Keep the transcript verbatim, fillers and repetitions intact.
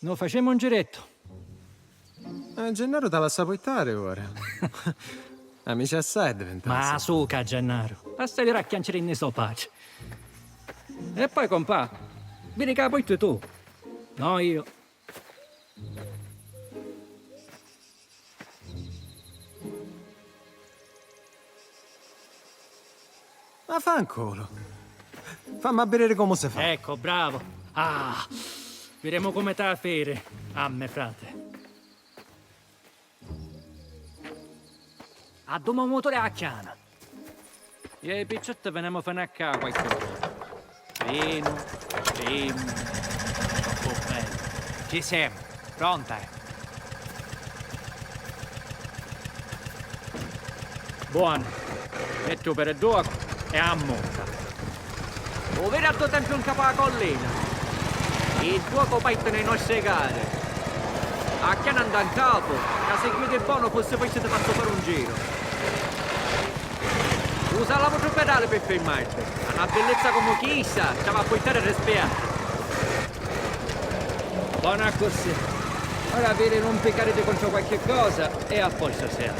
Nô facemu un girettu. Eh, Gennaro t'ha lassà puittari ora. Amici assai è diventatu. Ma suca, Gennaro, lassalu a chianciri nni so paci. E poi, compà, vidi ca puitti tu, no io. Ma fa 'n culu. Fammi a vidiri comu si fa. Ecco, bravo. Ah, videmu comu t'ha a firi a me frati. Adduma u muturi a chiana. Iè, i picciutti vinemu finu a ccà qualchi ora. Vinu, vinu, troppu bellu. Ci semu, pronta è. Buonu, metti u peri ddocu e ammonta. U viri a ddu tempiu 'n capu a collina. Iddu cu paittanu i nostri cari. A chiana 'nda 'n capu, ca si chiudi bonu fussi poi ci ti fazzu fari un giru. Usa l'avutru pedali pi firmarti. A na billizza comu chissa ci havi a puittari rispiettu. Bonu accussì. Ora viri nun piccariti contru qualchi cosa e a postu sia.